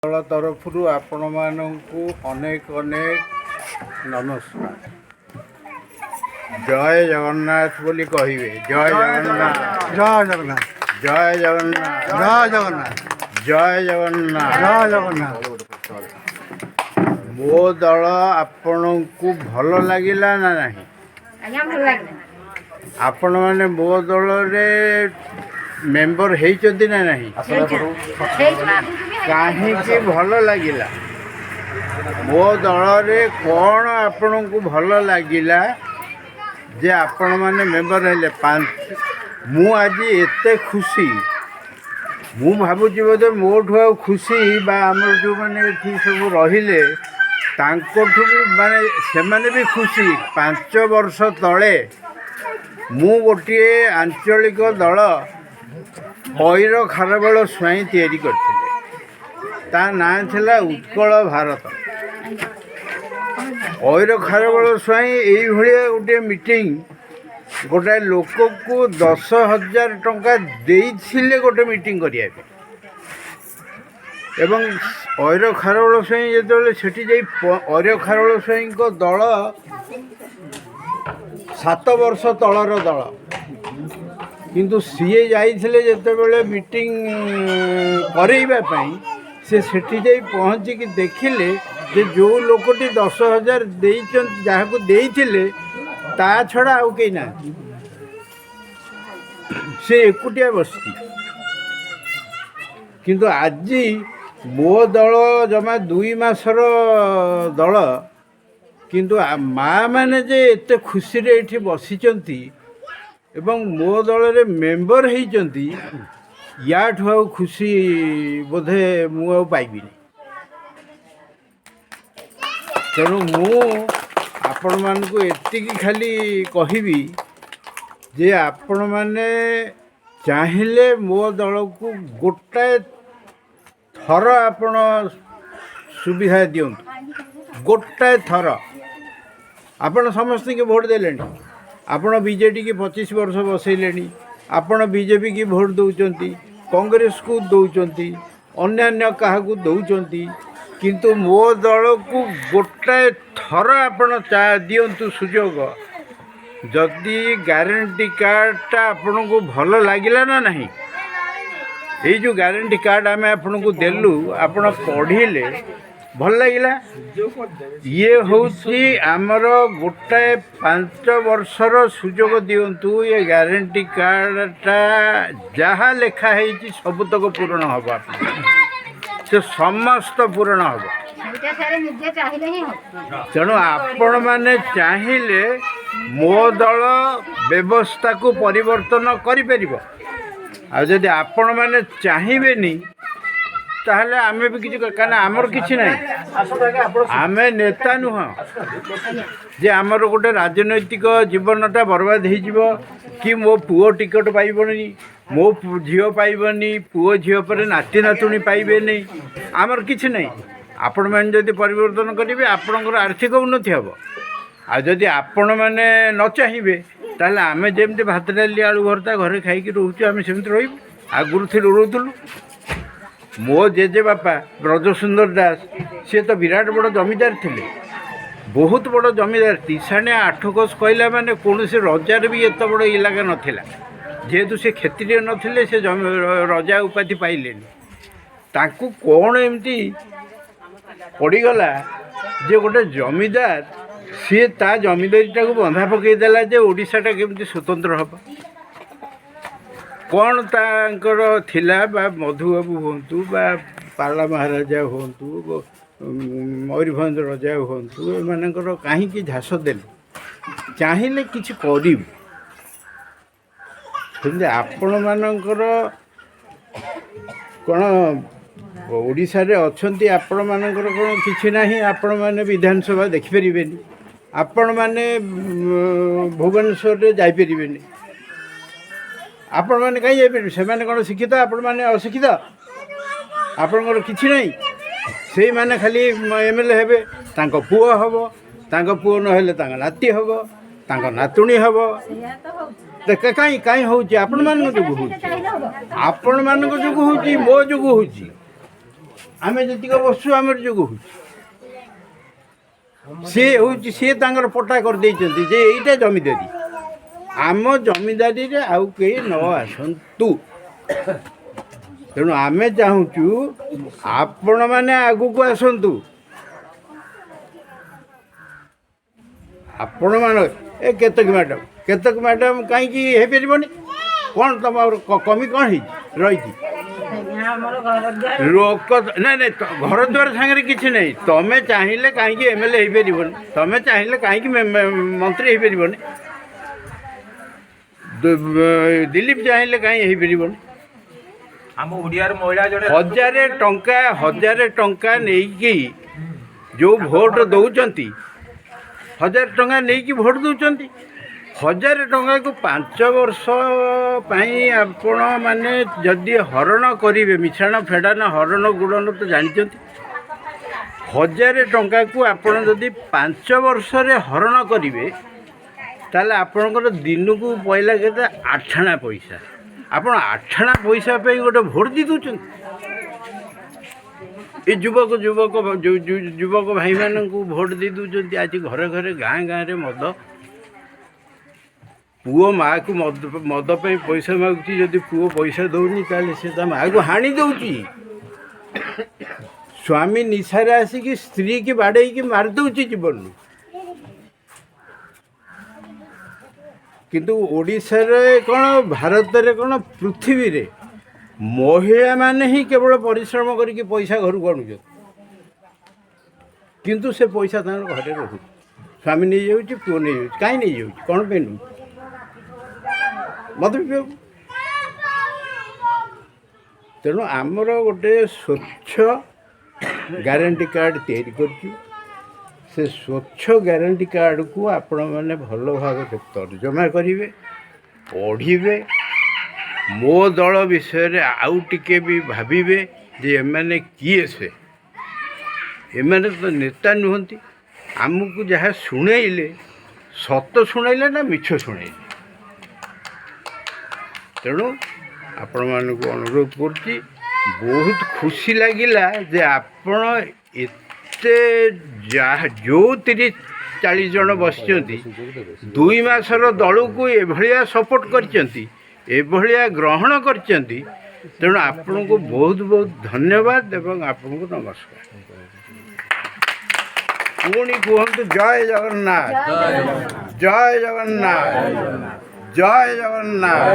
ଦଳ ତରଫରୁ ଆପଣମାନଙ୍କୁ ଅନେକ ଅନେକ ନମସ୍କାର। ଜୟ ଜଗନ୍ନାଥ ବୋଲି କହିବେ। ଜୟ ଜଗନ୍ନାଥ। ଜୟ ଜଗନ୍ନାଥ। ଜୟ ଜଗନ୍ନାଥ। ଜୟ ଜଗନ୍ନାଥ। ଜୟ ଜଗନ୍ନାଥ। ଜୟ ଜଗନ୍ନାଥ। ମୋ ଦଳ ଆପଣଙ୍କୁ ଭଲ ଲାଗିଲା ନା ନାହିଁ? ଆଜ୍ଞା, ଭଲ ଲାଗିଲା। ଆପଣମାନେ ମୋ ଦଳରେ ମେମ୍ବର ହେଇଛନ୍ତି ନା ନାହିଁ? ହେଇଛୁ, ଆଗକୁ ବି ହେଇଛୁ। କାହିଁକି ଭଲ ଲାଗିଲା? ମୋ ଦଳରେ କ'ଣ ଆପଣଙ୍କୁ ଭଲ ଲାଗିଲା ଯେ ଆପଣମାନେ ମେମ୍ବର ହେଲେ? ମୁଁ ଆଜି ଏତେ ଖୁସି, ମୁଁ ଭାବୁଛି ବୋଧେ ମୋଠୁ ଆଉ ଖୁସି ବା ଆମର ଯେଉଁମାନେ ଏଠି ସବୁ ରହିଲେ ତାଙ୍କଠୁ ବି, ମାନେ ସେମାନେ ବି ଖୁସି। 5 ବର୍ଷ ତଳେ ମୁଁ ଗୋଟିଏ ଆଞ୍ଚଳିକ ଦଳ ଐର ଖାରବେଳ ସ୍ୱାଇଁ ତିଆରି କରିଥିଲେ। ତା ନାଁ ଥିଲା ଉତ୍କଳ ଭାରତ। ଐର ଖାରବେଳ ସ୍ୱାଇଁ ଏଇଭଳିଆ ଗୋଟିଏ ମିଟିଂ ଗୋଟାଏ ଲୋକକୁ 10,000 ଟଙ୍କା ଦେଇଥିଲେ ଗୋଟେ ମିଟିଂ କରିବା ପାଇଁ। ଏବଂ ଐର ଖାରବେଳ ସ୍ୱାଇଁ ଯେତେବେଳେ ସେଠି ଯାଇ, ଐର ଖାରବେଳ ସ୍ୱାଇଁଙ୍କ ଦଳ 7 ବର୍ଷ ତଳର ଦଳ, କିନ୍ତୁ ସିଏ ଯାଇଥିଲେ ଯେତେବେଳେ ମିଟିଂ କରେଇବା ପାଇଁ, ସେ ସେଠି ଯାଇ ପହଞ୍ଚିକି ଦେଖିଲେ ଯେ ଯେଉଁ ଲୋକଟି 10,000 ଦେଇଛନ୍ତି, ଯାହାକୁ ଦେଇଥିଲେ, ତା ଛଡ଼ା ଆଉ କେହି ନାହାନ୍ତି, ସେ ଏକୁଟିଆ ବସିଛି। କିନ୍ତୁ ଆଜି ମୋ ଦଳ ଜମା 2 ମାସର ଦଳ, କିନ୍ତୁ ମା ମାନେ ଯେ ଏତେ ଖୁସିରେ ଏଠି ବସିଛନ୍ତି ଏବଂ ମୋ ଦଳରେ ମେମ୍ବର ହେଇଛନ୍ତି, ୟାଠୁ ଆଉ ଖୁସି ବୋଧେ ମୁଁ ଆଉ ପାଇବିନି। ତେଣୁ ମୁଁ ଆପଣମାନଙ୍କୁ ଏତିକି ଖାଲି କହିବି ଯେ ଆପଣମାନେ ଚାହିଁଲେ ମୋ ଦଳକୁ ଗୋଟାଏ ଥର ଆପଣ ସୁବିଧା ଦିଅନ୍ତୁ, ଗୋଟାଏ ଥର। ଆପଣ ସମସ୍ତଙ୍କୁ ଭୋଟ ଦେଲେଣି, ଆପଣ ବିଜେଡ଼ିକି 25 ବର୍ଷ ବସେଇଲେଣି, ଆପଣ ବିଜେପିକି ଭୋଟ ଦେଉଛନ୍ତି, କଂଗ୍ରେସକୁ ଦେଉଛନ୍ତି, ଅନ୍ୟାନ୍ୟ କାହାକୁ ଦେଉଛନ୍ତି, କିନ୍ତୁ ମୋ ଦଳକୁ ଗୋଟାଏ ଥର ଆପଣ ଦିଅନ୍ତୁ ସୁଯୋଗ। ଯଦି ଗ୍ୟାରେଣ୍ଟି କାର୍ଡ଼ଟା ଆପଣଙ୍କୁ ଭଲ ଲାଗିଲା ନା ନାହିଁ? ଏଇ ଯେଉଁ ଗ୍ୟାରେଣ୍ଟି କାର୍ଡ଼ ଆମେ ଆପଣଙ୍କୁ ଦେଲୁ, ଆପଣ ପଢ଼ିଲେ, ଭଲ ଲାଗିଲା? ଇଏ ହେଉଛି ଆମର ଗୋଟାଏ 5 ବର୍ଷର ସୁଯୋଗ ଦିଅନ୍ତୁ। ଏ ଗ୍ୟାରେଣ୍ଟି କାର୍ଡ଼ଟା ଯାହା ଲେଖା ହେଇଛି ସବୁତକ ପୂରଣ ହେବ, ଆପଣ ସେ ସମସ୍ତ ପୂରଣ ହେବ। ସେଇଟା ସାର୍ ନିଜେ ଚାହିଁଲେ ହିଁ ହବ। ତେଣୁ ଆପଣମାନେ ଚାହିଁଲେ ମୋ ଦଳ ବ୍ୟବସ୍ଥାକୁ ପରିବର୍ତ୍ତନ କରିପାରିବ। ଆଉ ଯଦି ଆପଣମାନେ ଚାହିଁବେନି, ତାହେଲେ ଆମେ ବି କିଛି, କାରଣ ଆମର କିଛି ନାହିଁ। ଆମେ ନେତା ନୁହଁ ଯେ ଆମର ଗୋଟେ ରାଜନୈତିକ ଜୀବନଟା ବର୍ବାଦ ହେଇଯିବ କି ମୋ ପୁଅ ଟିକେଟ ପାଇବନି, ମୋ ଝିଅ ପାଇବନି, ପୁଅ ଝିଅ ପରେ ନାତି ନାତୁଣୀ ପାଇବେନି। ଆମର କିଛି ନାହିଁ। ଆପଣମାନେ ଯଦି ପରିବର୍ତ୍ତନ କରିବେ, ଆପଣଙ୍କର ଆର୍ଥିକ ଉନ୍ନତି ହେବ। ଆଉ ଯଦି ଆପଣମାନେ ନ ଚାହିଁବେ, ତାହେଲେ ଆମେ ଯେମିତି ଭାତ ଡାଲି ଆଳୁ ଭର୍ତ୍ତା ଘରେ ଖାଇକି ରହୁଛୁ, ଆମେ ସେମିତି ରହିବୁ। ଆଗରୁ ଥିଲୁ, ରହୁଥିଲୁ। ମୋ ଜେଜେବାପା ବ୍ରଜସୁନ୍ଦର ଦାସ, ସିଏ ତ ବିରାଟ ବଡ଼ ଜମିଦାର ଥିଲେ, ବହୁତ ବଡ଼ ଜମିଦାର। ତିସାଣିଆ 8 କୋଷ କହିଲା ମାନେ କୌଣସି ରଜାର ବି ଏତେ ବଡ଼ ଇଲାକା ନଥିଲା। ଯେହେତୁ ସେ କ୍ଷତ୍ରିୟ ନଥିଲେ, ସେ ରଜା ଉପାଧି ପାଇଲେନି। ତାଙ୍କୁ କ'ଣ ଏମିତି ପଡ଼ିଗଲା ଯେ ଗୋଟେ ଜମିଦାର ସିଏ ତା ଜମିଦାରୀଟାକୁ ବନ୍ଧା ପକାଇଦେଲା ଯେ ଓଡ଼ିଶାଟା କେମିତି ସ୍ୱତନ୍ତ୍ର ହେବ। କ'ଣ ତାଙ୍କର ଥିଲା? ବା ମଧୁବାବୁ ହୁଅନ୍ତୁ ବା ପାଲା ମହାରାଜା ହୁଅନ୍ତୁ, ମୟୂରଭଞ୍ଜ ରଜା ହୁଅନ୍ତୁ, ଏମାନଙ୍କର କାହିଁକି ଝାସ ଦେଲେ? ଚାହିଁଲେ କିଛି କରିବୁ। ସେମିତି ଆପଣମାନଙ୍କର କ'ଣ ଓଡ଼ିଶାରେ ଅଛନ୍ତି, ଆପଣମାନଙ୍କର କ'ଣ କିଛି ନାହିଁ? ଆପଣମାନେ ବିଧାନସଭା ଦେଖିପାରିବେନି, ଆପଣମାନେ ଭୁବନେଶ୍ୱରରେ ଯାଇପାରିବେନି। ଆପଣମାନେ କାହିଁ ଯାଇପାରିବେ? ସେମାନେ କ'ଣ ଶିକ୍ଷିତ? ଆପଣମାନେ ଅଶିକ୍ଷିତ? ଆପଣଙ୍କର କିଛି ନାହିଁ। ସେଇମାନେ ଖାଲି ଏମ୍ ଏଲ୍ ଏ ହେବେ, ତାଙ୍କ ପୁଅ ହେବ, ତାଙ୍କ ପୁଅ ନହେଲେ ତାଙ୍କ ନାତି ହେବ, ତାଙ୍କ ନାତୁଣୀ ହେବ। ସେଇଆ ତ ହଉଛି। କାହିଁ କାହିଁ ହେଉଛି? ଆପଣମାନଙ୍କ ଯୋଗୁଁ ହେଉଛି। ଚାହିଁଲେ ହବ। ଆପଣମାନଙ୍କ ଯୋଗୁଁ ହେଉଛି, ମୋ ଯୋଗୁଁ ହେଉଛି। ଆମେ ଯେତିକ ବସୁଛୁ ଆମର ଯୋଗ ହେଉଛି। ସିଏ ହେଉଛି, ସିଏ ତାଙ୍କର ପଟ୍ଟା କରିଦେଇଛନ୍ତି ଯେ ଏଇଟା ଜମିଦାରୀ, ଆମ ଜମିଦାରୀରେ ଆଉ କେହି ନ ଆସନ୍ତୁ। ତେଣୁ ଆମେ ଚାହୁଁଛୁ ଆପଣମାନେ ଆଗକୁ ଆସନ୍ତୁ। ଆପଣମାନେ ଏ କେତକ ମ୍ୟାଡ଼ାମ୍, କେତକ ମ୍ୟାଡ଼ାମ୍ କାହିଁକି ହେଇପାରିବନି? କ'ଣ ତୁମର କମି କ'ଣ ହେଇଛି ରହିଛି? ଲୋକ ନାଇଁ ନାଇଁ, ଘର ଦ୍ୱାର ସାଙ୍ଗରେ କିଛି ନାହିଁ। ତମେ ଚାହିଁଲେ କାହିଁକି ଏମ୍ ଏଲ୍ ଏ ହେଇପାରିବନି? ତମେ ଚାହିଁଲେ କାହିଁକି ମନ୍ତ୍ରୀ ହେଇପାରିବନି? ଦିଲ୍ଲୀପ ଚାହିଁଲେ କାହିଁ ହେଇପାରିବନି? ଆମ ଓଡ଼ିଆର ମହିଳା ଜଣେ 1000 ଟଙ୍କା, 1000 ଟଙ୍କା ନେଇକି ଯେଉଁ ଭୋଟ ଦେଉଛନ୍ତି, 1000 ଟଙ୍କା ନେଇକି ଭୋଟ ଦେଉଛନ୍ତି। 1000 ଟଙ୍କାକୁ 5 ବର୍ଷ ପାଇଁ ଆପଣମାନେ ଯଦି ହରଣ କରିବେ, ମିଶ୍ରଣ ଫେଡ଼ାନ ହରଣ ଗୁଣନ ତ ଜାଣିଛନ୍ତି। 1000 ଟଙ୍କାକୁ ଆପଣ ଯଦି 5 ବର୍ଷରେ ହରଣ କରିବେ, ତାହେଲେ ଆପଣଙ୍କର ଦିନକୁ ପଇଲା କେତେ? ଆଠଣା ପଇସା। ଆପଣ ଆଠଣା ପଇସା ପାଇଁ ଗୋଟେ ଭୋଟ ଦେଇ ଦେଉଛନ୍ତି। ଏ ଯୁବକ ଯୁବକ ଯୁବକ ଭାଇମାନଙ୍କୁ ଭୋଟ ଦେଇ ଦେଉଛନ୍ତି। ଆଜି ଘରେ ଘରେ, ଗାଁ ଗାଁରେ ମଦ। ପୁଅ ମାଆକୁ ମଦ ପାଇଁ ପଇସା ମାଗୁଛି। ଯଦି ପୁଅ ପଇସା ଦେଉନି, ତାହେଲେ ସେ ତା ମାଆକୁ ହାଣି ଦେଉଛି। ସ୍ୱାମୀ ନିଶାରେ ଆସିକି ସ୍ତ୍ରୀକି ବାଡ଼େଇକି ମାରି ଦେଉଛି ଜୀବନରୁ। କିନ୍ତୁ ଓଡ଼ିଶାରେ କ'ଣ, ଭାରତରେ କ'ଣ, ପୃଥିବୀରେ ମହିଳାମାନେ ହିଁ କେବଳ ପରିଶ୍ରମ କରିକି ପଇସା ଘରକୁ ଆଣୁଛନ୍ତି। କିନ୍ତୁ ସେ ପଇସା ତାଙ୍କର ଘରେ ରହୁଛି। ସ୍ୱାମୀ ନେଇଯାଉଛି, ପୁଅ ନେଇଯାଉଛି। କାହିଁ ନେଇଯାଉଛି? କ'ଣ ପାଇଁ ନେଉଛି? ମଦ ପିଇବାକୁ। ତେଣୁ ଆମର ଗୋଟେ ସ୍ୱଚ୍ଛ ଗ୍ୟାରେଣ୍ଟି କାର୍ଡ଼ ତିଆରି କରିଛୁ। ସେ ସ୍ୱଚ୍ଛ ଗ୍ୟାରେଣ୍ଟି କାର୍ଡ଼କୁ ଆପଣମାନେ ଭଲ ଭାବରେ ତର୍ଜମା କରିବେ, ପଢ଼ିବେ, ମୋ ଦଳ ବିଷୟରେ ଆଉ ଟିକେ ବି ଭାବିବେ ଯେ ଏମାନେ କିଏ। ସେ ଏମାନେ ତ ନେତା ନୁହନ୍ତି। ଆମକୁ ଯାହା ଶୁଣେଇଲେ, ସତ ଶୁଣେଇଲେ ନା ମିଛ ଶୁଣେଇଲେ? ତେଣୁ ଆପଣମାନଙ୍କୁ ଅନୁରୋଧ କରୁଛି, ବହୁତ ଖୁସି ଲାଗିଲା ଯେ ଆପଣ ଏତେ ଯାହା ଯେଉଁ 30-40 ଜଣ ବସିଛନ୍ତି, 2 ମାସର ଦଳକୁ ଏଭଳିଆ ସପୋର୍ଟ କରିଛନ୍ତି, ଏଭଳିଆ ଗ୍ରହଣ କରିଛନ୍ତି। ତେଣୁ ଆପଣଙ୍କୁ ବହୁତ ବହୁତ ଧନ୍ୟବାଦ ଏବଂ ଆପଣଙ୍କୁ ନମସ୍କାର। ପୁଣି କୁହନ୍ତୁ, ଜୟ ଜଗନ୍ନାଥ, ଜୟ ଜଗନ୍ନାଥ, ଜୟ ଜଗନ୍ନାଥ।